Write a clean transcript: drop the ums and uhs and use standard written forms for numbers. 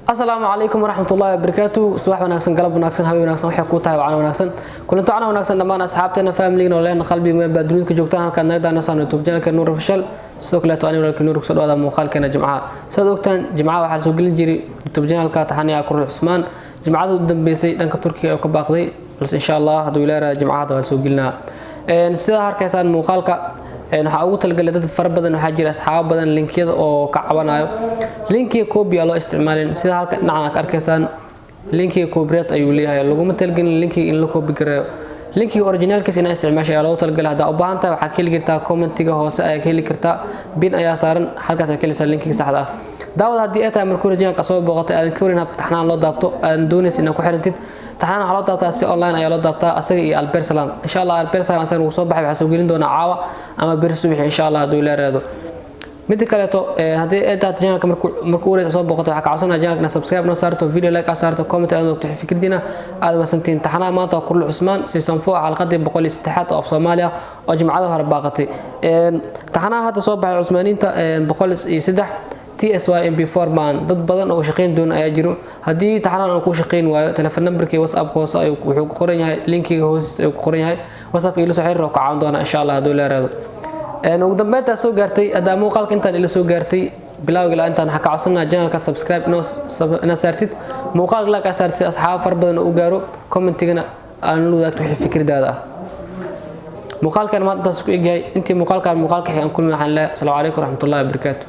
Asalaamu calaykum waraxmatullaahi wabarakaatu. Subax wanaagsan, galab wanaagsan, habeen wanaagsan, waxay kuu tahay wacana wanaagsan, kulanto cana wanaagsan dhammaan asxaabteena, familiga, nooleena, qalbiga, meel baa dunida ka joogtaan. Halkaad naga daanasaan YouTube channelka Nuur Official. Sidoo kaleeto aniga walaalkii Nuur, kusoo dhawaada muuqaalkeena Jimcaha. Sidaad ogtaan, Jimcaha waxaa soo gelin jiray YouTube channelka taxaniya Kurul Cusmaan. Jimcada u dambeysay dhanka Turkiga oo ka baaqday, balse insha Allah hadduu ilaahay Jimcahada waa soo gelinaa. Sidaa arkaysaan muuqaalka waxaa ugu talagalay dad fara badan. Waxaa jira asxaabo badan linkiyada oo ka cabanayo linkiga copy aa loo isticmaalin. Sida halka dhinacan aad ka arkaysaan, linkiga copyright ayuu leeyahay. Laguma talagelin linkiga in la copy gareeyo. Linkiga originalkiisa inaa isticmaashay ayaa loogu talagalay. Haddaa u baahan tahay, waxaad ka heli kartaa commentiga hoose ayaa ka heli kartaa, pin ayaa saaran, halkaas aad ka helaysaa linkiga saxda ah. Daawad, haddii ay tahay markuu originalka soo booqatay, aadan ka warin habka taxnaan loo daabto, aadan doonaysa inaad ku xirantid taxnaan, waxaa loo daabtaa si online ayaa loo daabtaa, asaga iyo Alper Salam. Insha Allah Alper Salam asagana wuu soo baxay, waxaa soo gelin doonaa caawa ama beri subaxi, insha Allah hadduu ilaa raado. Midda kaleeto, haddii ay tahay channelka markuu ureysa soo booqato, waxaa ka codsanaya channelka inaad subscribe noo saarto, video like aad saarto, comment aad ogto fikirdiina. Aad masantiin. Taxanaha maanta waa Kurul Cusmaan season 4, xalqadii 103aad oo af Soomaaliya oo Jimcada hore baaqatay. Taxanaha hadda soo baxay Cusmaaniinta 103 TSY MP4 baan dad badan oo shaqeyn doona ayaa jiro. Haddii taxanahan uu ku shaqeyn waayo, telephone numberkii WhatsApp hoose ayuu wuxuu ku qoran yahay, linkiga hoostiisa ayuu ku qoran yahay. WhatsApp ila soo xiriir oo ka caawin doona, insha Allah hadduu la yiraahdo. Ugu dambeyntaa soo gaartay, haddaa muuqaalka intaan ila soo gaartay bilowga ilaa intaan, waxaa ka codsanaa channelka subscribe inoo saartid, muuqaalka like aad saartid si asxaab fara badan oo u gaaro, commentigana aan la wadaagto wixii fikradaada ah. Muuqaalkan maanta intaas ku egyahay. Intii muuqaalkan muuqaalka xig aan kulmi, waxaan leeyahay asalaamu calaykum waraxmatullaahi wabarakaatu.